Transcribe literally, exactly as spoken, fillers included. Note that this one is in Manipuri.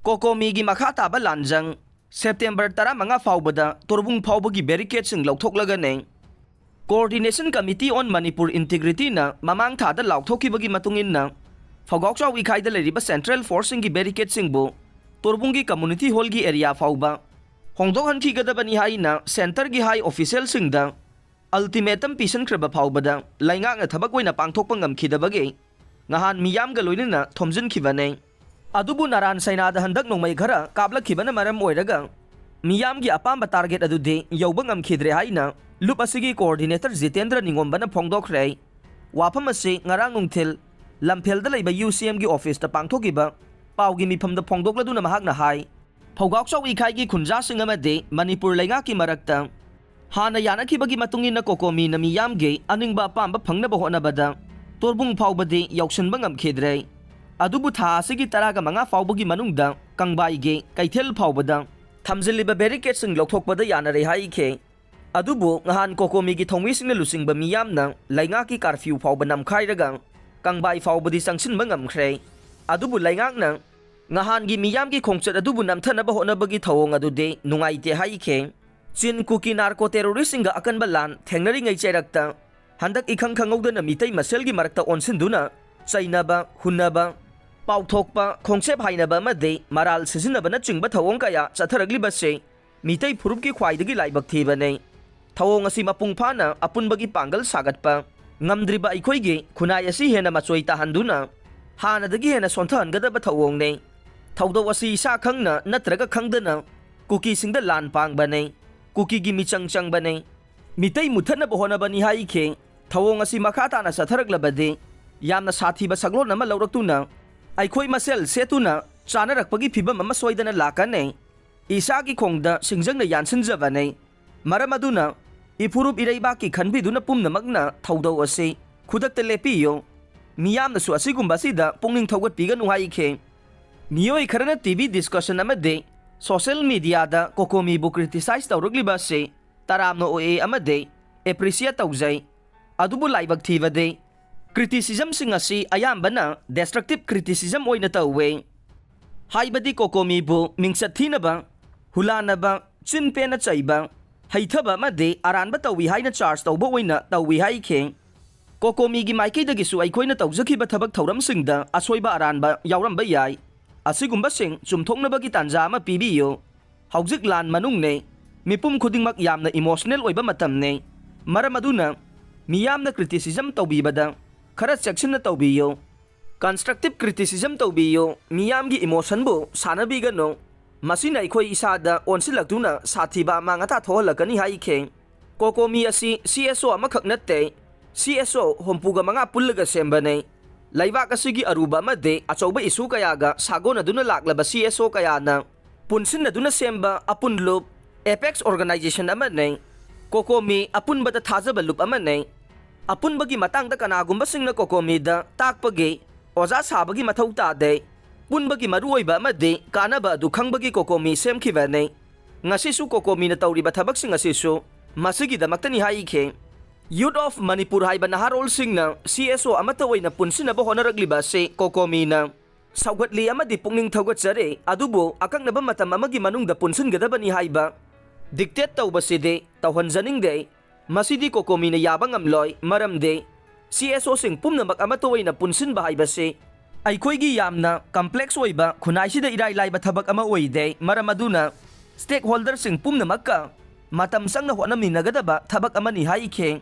ꯀꯣꯀꯣꯃꯤꯒꯤ ꯃꯈꯥ ꯇꯥꯕ ꯂꯥꯟꯖꯪ ꯁꯦꯞꯇꯦꯝꯕꯔ ꯇꯔꯥꯃꯉꯥ ꯐꯥꯎꯕꯗ ꯇꯣꯔꯕꯨꯡ ꯐꯥꯎꯕꯒꯤ barricade ꯁꯤꯡ ꯂꯧꯊꯣꯛꯂꯒꯅꯤ꯫ Coordination Committee on Manipur Integrity ꯅ ꯃꯃꯥꯡ ꯊꯥꯗ ꯂꯥꯎꯊꯣꯛꯈꯤꯕꯒꯤ ꯃꯇꯨꯡ ꯏꯟꯅ, ꯐꯧꯒꯥꯎꯆꯥꯎ ꯏꯈꯥꯏꯗ ꯂꯩꯔꯤꯕ central force ꯁꯤꯡꯒꯤ barricade ꯁꯤꯡꯕꯨ ꯇꯣꯔꯕꯨꯡꯒꯤ community hall ꯒꯤ area ꯐꯥꯎꯕ ꯍꯣꯡꯗꯣꯛꯍꯟꯈꯤꯒꯗꯕꯅꯤ ꯍꯥꯏꯅ centre ꯒꯤ high official ꯁꯤꯡꯗ ultimatum ꯄꯤꯁꯤꯟꯈ꯭ꯔꯕ ꯐꯥꯎꯕꯗ ꯂꯩꯉꯥꯛꯅ ꯊꯕꯛ ꯑꯣꯏꯅ ꯄꯥꯡꯊꯣꯛꯄ ꯉꯝꯈꯤꯗꯕꯒꯤ ꯉꯍꯥꯟ ꯃꯤꯌꯥꯝꯒ ꯂꯣꯏꯅꯅ ꯊꯣꯝꯖꯤꯟꯈꯤꯕꯅꯤ꯫ ꯑꯗꯨꯕꯨ ꯅꯥꯔꯥꯟ ꯁꯩꯅꯥꯗ ꯍꯟꯗꯛ ꯅꯣꯡꯃꯩ ꯈꯔ ꯀꯥꯞꯂꯛꯈꯤꯕꯅ ꯃꯔꯝ ꯑꯣꯏꯔꯒ ꯃꯤꯌꯥꯝꯒꯤ ꯑꯄꯥꯝꯕ target ꯑꯗꯨꯗꯤ ꯌꯧꯕ ꯉꯝꯈꯤꯗ꯭ꯔꯦ ꯍꯥꯏꯅ ꯂꯨꯞ ꯑꯁꯤꯒꯤ coordinator ꯖꯤꯇꯦꯟꯗ꯭ꯔ ꯅꯤꯉꯣꯝꯕꯅ ꯐꯣꯡꯗꯣꯛꯈ꯭ꯔꯦ꯫ ꯋꯥꯐꯝ ꯑꯁꯤ ꯉꯔꯥꯡ ꯅꯨꯡꯊꯤꯜ ꯂꯝꯐꯦꯜꯗ ꯂꯩꯕ U C M ꯒꯤ office ꯇ ꯄꯥꯡꯊꯣꯛꯈꯤꯕ ꯄꯥꯎꯒꯤ ꯃꯤꯐꯝꯗ ꯐꯣꯡꯗꯣꯛꯂꯗꯨꯅ ꯃꯍꯥꯛꯅ ꯍꯥꯏ, ꯐꯧꯒꯥꯎꯆꯥꯎ ꯏꯈꯥꯏꯒꯤ ꯈꯨꯟꯖꯥꯁꯤꯡ ꯑꯃꯗꯤ ꯃꯅꯤꯄꯨꯔ ꯂꯩꯉꯥꯛꯀꯤ ꯃꯔꯛꯇ ꯍꯥꯟꯅ ꯌꯥꯅꯈꯤꯕꯒꯤ ꯃꯇꯨꯡ ꯏꯟꯅ ꯀꯣꯀꯣꯃꯤꯅ ꯃꯤꯌꯥꯝꯒꯤ ꯑꯅꯤꯡꯕ ꯑꯄꯥꯝꯕ ꯐꯪꯅꯕ ꯍꯣꯠꯅꯕꯗ ꯇꯣꯔꯕꯨꯡ ꯐꯥꯎꯕꯗꯤ ꯌꯧꯁꯤꯟꯕ ꯉꯝꯈꯤꯗ꯭ꯔꯦ꯫ ꯑꯗꯨꯕꯨ ꯊꯥ ꯑꯁꯤꯒꯤ ꯇꯔꯥꯒ ꯃꯉꯥ ꯐꯥꯎꯕꯒꯤ ꯃꯅꯨꯡꯗ ꯀꯪꯕꯥꯏꯒꯤ ꯀꯩꯊꯦꯜ ꯐꯥꯎꯕꯗ ꯊꯝꯖꯤꯜꯂꯤꯕ barricade ꯁꯤꯡ ꯂꯧꯊꯣꯛꯄꯗ ꯌꯥꯅꯔꯦ ꯍꯥꯏꯈꯤ꯫ ꯑꯗꯨꯕꯨ ꯉꯍꯥꯟ ꯀꯣꯀꯣꯃꯤꯒꯤ ꯊꯧꯃꯤꯁꯤꯡꯅ ꯂꯨꯆꯤꯡꯕ ꯃꯤꯌꯥꯝꯅ ꯂꯩꯉꯥꯛꯀꯤ curfew ꯐꯥꯎꯕ ꯅꯝꯈꯥꯏꯔꯒ ꯀꯪꯕꯥꯏ ꯐꯥꯎꯕꯗꯤ ꯆꯪꯁꯤꯟꯕ ꯉꯝꯈ꯭ꯔꯦ꯫ ꯑꯗꯨꯕꯨ ꯂꯩꯉꯥꯛꯅ ꯉꯍꯥꯟꯒꯤ ꯃꯤꯌꯥꯝꯒꯤ ꯈꯣꯡꯆꯠ ꯑꯗꯨꯕꯨ ꯅꯝꯊꯅꯕ ꯍꯣꯠꯅꯕꯒꯤ ꯊꯧꯑꯣꯡ ꯑꯗꯨꯗꯤ ꯅꯨꯡꯉꯥꯏꯇꯦ ꯍꯥꯏꯈꯤ꯫ ꯆꯤꯟ ꯀꯨꯀꯤ narco terrorist ꯁꯤꯡꯒ ꯑꯀꯟꯕ ꯂꯥꯟ ꯊꯦꯡꯅꯔꯤꯉꯩ ꯆꯩꯔꯛꯇ ꯍꯟꯗꯛ ꯏꯈꯪ ꯈꯪꯍꯧꯗꯅ ꯃꯤꯇꯩ ꯃꯁꯦꯜꯒꯤ ꯃꯔꯛꯇ ꯑꯣꯟꯁꯤꯟꯗꯨꯅ ꯆꯩꯅꯕ, ꯍꯨꯟꯅꯕ, ꯄꯥꯎꯊꯣꯛꯄ, ꯈꯣꯡꯆꯦꯞ ꯍꯥꯏꯅꯕ ꯑꯃꯗꯤ ꯃꯔꯥꯜ ꯁꯤꯖꯤꯟꯅꯕꯅꯆꯤꯡꯕ ꯊꯧꯑꯣꯡ ꯀꯌꯥ ꯆꯠꯊꯔꯛꯂꯤꯕꯁꯤ ꯃꯤꯇꯩ ꯐꯨꯔꯨꯞꯀꯤ ꯈ꯭ꯋꯥꯏꯗꯒꯤ ꯂꯥꯏꯕꯛ ꯊꯤꯕꯅꯤ꯫ ꯊꯧꯑꯣꯡ ꯑꯁꯤ ꯃꯄꯨꯡ ꯐꯥꯅ ꯑꯄꯨꯟꯕꯒꯤ ꯄꯥꯡꯒꯜ ꯁꯥꯒꯠꯄ ꯉꯝꯗ꯭ꯔꯤꯕ ꯑꯩꯈꯣꯏꯒꯤ ꯈꯨꯟꯅꯥꯏ ꯑꯁꯤ ꯍꯦꯟꯅ ꯃꯆꯣꯏ ꯇꯥꯍꯟꯗꯨꯅ ꯍꯥꯟꯅꯗꯒꯤ ꯍꯦꯟꯅ ꯁꯣꯟꯊꯍꯟꯒꯗꯕ ꯊꯧꯑꯣꯡꯅꯤ꯫ ꯊꯧꯗꯧ ꯑꯁꯤ ꯏꯁꯥ ꯈꯪꯅ ꯅꯠꯇ꯭ꯔꯒ ꯈꯪꯗꯅ ꯀꯨꯀꯤꯁꯤꯡꯗ ꯂꯥꯟ ꯄꯥꯡꯕꯅꯤ, ꯀꯨꯀꯤꯒꯤ ꯃꯤꯆꯪ ꯆꯪꯕꯅꯤ, ꯃꯤꯇꯩ ꯃꯨꯠꯊꯠꯅꯕ ꯍꯣꯠꯅꯕꯅꯤ ꯍꯥꯏꯈꯤ꯫ ꯊꯧꯑꯣꯡ ꯑꯁꯤ ꯃꯈꯥ ꯇꯥꯅ ꯆꯠꯊꯔꯛꯂꯕꯗꯤ ꯌꯥꯝꯅ ꯁꯥꯊꯤꯕ ꯁꯛꯂꯣꯟ ꯑꯃ ꯂꯧꯔꯛꯇꯨꯅ ꯑꯩꯈꯣꯏ ꯃꯁꯦꯜ ꯁꯦꯠꯇꯨꯅ ꯆꯥꯅꯔꯛꯄꯒꯤ ꯐꯤꯕꯝ ꯑꯃ ꯁꯣꯏꯗꯅ ꯂꯥꯛꯀꯅꯤ꯫ ꯏꯁꯥꯒꯤ ꯈꯣꯡꯗ ꯁꯤꯡꯖꯪꯅ ꯌꯥꯟꯁꯤꯟꯖꯕꯅꯤ꯫ ꯃꯔꯝ ꯑꯗꯨꯅ ꯏꯐꯨꯔꯨꯞ ꯏꯔꯩꯕꯥꯛꯀꯤ ꯈꯟꯕꯤꯗꯨꯅ ꯄꯨꯝꯅꯃꯛꯅ ꯊꯧꯗꯧ ꯑꯁꯤ ꯈꯨꯗꯛꯇ ꯂꯦꯞꯄꯤꯌꯨ꯫ ꯃꯤꯌꯥꯝꯅꯁꯨ ꯑꯁꯤꯒꯨꯝꯕ ꯑꯁꯤꯗ ꯄꯨꯛꯅꯤꯡ ꯊꯧꯒꯠꯄꯤꯒꯅꯨ ꯍꯥꯏꯈꯤ꯫ ꯃꯤꯑꯣꯏ ꯈꯔꯅ T V discussion ꯑꯃꯗꯤ social media ꯗ ꯀꯣꯀꯣꯃꯤꯕꯨ criticize ꯇꯧꯔꯛꯂꯤꯕ ꯑꯁꯤ ꯇꯔꯥꯝꯅ ꯑꯣꯛꯏ ꯑꯃꯗꯤ appreciate ꯇꯧꯖꯩ꯫ ꯑꯗꯨꯕꯨ ꯂꯥꯏꯕꯛ ꯊꯤꯕꯗꯤ, criticism ꯁꯤꯡ ꯑꯁꯤ ꯑꯌꯥꯝꯕꯅ destructive criticism ꯑꯣꯏꯅ ꯇꯧꯏ꯫ ꯍꯥꯏꯕꯗꯤ ꯀꯣꯀꯣꯃꯤꯕꯨ ꯃꯤꯡꯆꯠ ꯊꯤꯅꯕ, ꯍꯨꯂꯥꯟꯅꯕ, ꯆꯤꯟ ꯄꯦꯟꯅ ꯆꯩꯕ, ꯍꯩꯊꯕ ꯑꯃꯗꯤ ꯑꯔꯥꯟꯕ ꯇꯧꯏ ꯍꯥꯏꯅ ꯆꯥꯔꯖ ꯇꯧꯕ ꯑꯣꯏꯅ ꯇꯧꯏ ꯍꯥꯏꯈꯤ꯫ ꯀꯣꯀꯣꯃꯤꯒꯤ ꯃꯥꯏꯀꯩꯗꯒꯤꯁꯨ ꯑꯩꯈꯣꯏꯅ ꯇꯧꯖꯈꯤꯕ ꯊꯕꯛ ꯊꯧꯔꯝꯁꯤꯡꯗ ꯑꯁꯣꯏꯕ ꯑꯔꯥꯟꯕ ꯌꯥꯎꯔꯝꯕ ꯌꯥꯏ꯫ ꯑꯁꯤꯒꯨꯝꯕꯁꯤꯡ ꯆꯨꯝꯊꯣꯛꯅꯕꯒꯤ ꯇꯥꯟꯖꯥ ꯑꯃ ꯄꯤꯕꯤꯌꯨ꯫ ꯍꯧꯖꯤꯛ ꯂꯥꯟ ꯃꯅꯨꯡꯅꯤ꯫ ꯃꯤꯄꯨꯝ ꯈꯨꯗꯤꯡꯃꯛ ꯌꯥꯝꯅ ꯏꯃꯣꯁꯅꯦꯜ ꯑꯣꯏꯕ ꯃꯇꯝꯅꯤ꯫ ꯃꯔꯝ ꯑꯗꯨꯅ ꯃꯤꯌꯥꯝꯅ ꯀ꯭ꯔꯤꯇꯤꯁꯤꯖꯝ ꯇꯧꯕꯤꯕꯗ ꯈꯔ ꯆꯦꯛꯁꯤꯟꯅ ꯇꯧꯕꯤꯌꯨ꯫ ꯀꯟꯁꯇ꯭ꯔꯛꯇꯤꯞ ꯀ꯭ꯔꯤꯇꯤꯁꯤꯖꯝ ꯇꯧꯕꯤꯌꯨ꯫ ꯃꯤꯌꯥꯝꯒꯤ ꯏꯃꯣꯁꯟꯕꯨ ꯁꯥꯟꯅꯕꯤꯒꯅꯨ꯫ ꯃꯁꯤꯅ ꯑꯩꯈꯣꯏ ꯏꯁꯥꯗ ꯑꯣꯟꯁꯤꯜꯂꯛꯇꯨꯅ ꯁꯥꯊꯤꯕ ꯑꯃꯥꯡ ꯑꯇꯥ ꯊꯣꯛꯍꯜꯂꯛꯀꯅꯤ ꯍꯥꯏꯈꯤ꯫ ꯀꯣꯀꯣꯃꯤ ꯑꯁꯤ ꯁꯤ ꯑꯦꯁ ꯑꯣ ꯑꯃꯈꯛ ꯅꯠꯇꯦ, ꯁꯤ ꯑꯦꯁ ꯑꯣ ꯍꯨꯝꯐꯨꯒ ꯃꯉꯥ ꯄꯨꯜꯂꯒ ꯁꯦꯝꯕꯅꯤ꯫ ꯂꯩꯕꯥꯛ ꯑꯁꯤꯒꯤ ꯑꯔꯨꯕ ꯑꯃꯗꯤ ꯑꯆꯧꯕ ꯏꯁꯨ ꯀꯌꯥꯒ ꯁꯥꯒꯣꯟꯅꯗꯨꯅ ꯂꯥꯛꯂꯕ ꯁꯤ ꯑꯦꯁ ꯑꯣ ꯀꯌꯥꯅ ꯄꯨꯟꯁꯤꯟꯅꯗꯨꯅ ꯁꯦꯝꯕ ꯑꯄꯨꯟ ꯂꯨꯞ, ꯑꯦꯄꯦꯛꯁ ꯑꯣꯔꯒꯅꯥꯏꯖꯦꯁꯟ ꯑꯃꯅꯤ꯫ ꯀꯣꯀꯣꯃꯤ ꯑꯄꯨꯟꯕꯗ ꯊꯥꯖꯕ ꯂꯨꯞ ꯑꯃꯅꯤ꯫ ꯑꯄꯨꯟꯕꯒꯤ ꯃꯇꯥꯡꯗ ꯀꯅꯥꯒꯨꯝꯕꯁꯤꯡꯅ ꯀꯣꯀꯣꯃꯤꯗ ꯇꯥꯛꯄꯒꯤ ꯑꯣꯖꯥ ꯁꯥꯕꯒꯤ ꯃꯊꯧ ꯇꯥꯗꯦ꯫ ꯄꯨꯟꯕꯒꯤ ꯃꯔꯨꯑꯣꯏꯕ ꯑꯃꯗꯤ ꯀꯥꯟꯅꯕ ꯑꯗꯨ ꯈꯪꯕꯒꯤ ꯀꯣꯀꯣꯃꯤ ꯁꯦꯝꯈꯤꯕꯅꯤ꯫ ꯉꯁꯤꯁꯨ ꯀꯣꯀꯣꯃꯤꯅ ꯇꯧꯔꯤꯕ ꯊꯕꯛꯁꯤꯡ ꯑꯁꯤꯁꯨ ꯃꯁꯤꯒꯤꯗꯃꯛꯇꯅꯤ ꯍꯥꯏꯈꯤ꯫ ꯌꯨꯠ ꯑꯣꯐ ꯃꯅꯤꯄꯨꯔ ꯍꯥꯏꯕ ꯅꯍꯥꯔꯣꯜꯁꯤꯡꯅ ꯁꯤ ꯑꯦꯁ ꯑꯣ ꯑꯃꯠꯇ ꯑꯣꯏꯅ ꯄꯨꯟꯁꯤꯟꯅꯕ ꯍꯣꯠꯅꯔꯛꯂꯤꯕ ꯑꯁꯤ ꯀꯣꯀꯣꯃꯤꯅ ꯁꯧꯒꯠꯂꯤ ꯑꯃꯗꯤ ꯄꯨꯛꯅꯤꯡ ꯊꯧꯒꯠꯆꯔꯤ, ꯑꯗꯨꯕꯨ ꯑꯀꯛꯅꯕ ꯃꯇꯝ ꯑꯃꯒꯤ ꯃꯅꯨꯡꯗ ꯄꯨꯟꯁꯤꯟꯒꯗꯕꯅꯤ ꯍꯥꯏꯕ ꯗꯤꯛꯇꯦꯠ ꯇꯧꯕꯁꯤꯗꯤ ꯇꯧꯍꯟꯖꯅꯤꯡꯗꯦ꯫ ꯃꯁꯤꯗꯤ ꯀꯣꯀꯣꯃꯤꯅ ꯌꯥꯕ ꯉꯝꯂꯣꯏ, ꯃꯔꯝꯗꯤ ꯁꯤ ꯑꯦꯁ ꯑꯣꯁꯤꯡ ꯄꯨꯝꯅꯃꯛ ꯑꯃꯠꯇ ꯑꯣꯏꯅ ꯄꯨꯟꯁꯤꯟꯕ ꯍꯥꯏꯕꯁꯤ ꯑꯩꯈꯣꯏꯒꯤ ꯌꯥꯝꯅ ꯀꯝꯄ꯭ꯂꯦꯛꯁ ꯑꯣꯏꯕ ꯈꯨꯟꯅꯥꯏꯁꯤꯗ ꯏꯔꯥꯏ ꯂꯥꯏꯕ ꯊꯕꯛ ꯑꯃ ꯑꯣꯏꯗꯦ꯫ ꯃꯔꯝ ꯑꯗꯨꯅ ꯁ꯭ꯇꯦꯛ ꯍꯣꯜꯗꯔꯁꯤꯡ ꯄꯨꯝꯅꯃꯛꯀ ꯃꯇꯝ ꯆꯪꯅ ꯍꯣꯠꯅꯃꯤꯟꯅꯒꯗꯕ ꯊꯕꯛ ꯑꯃꯅꯤ ꯍꯥꯏꯈꯤ꯫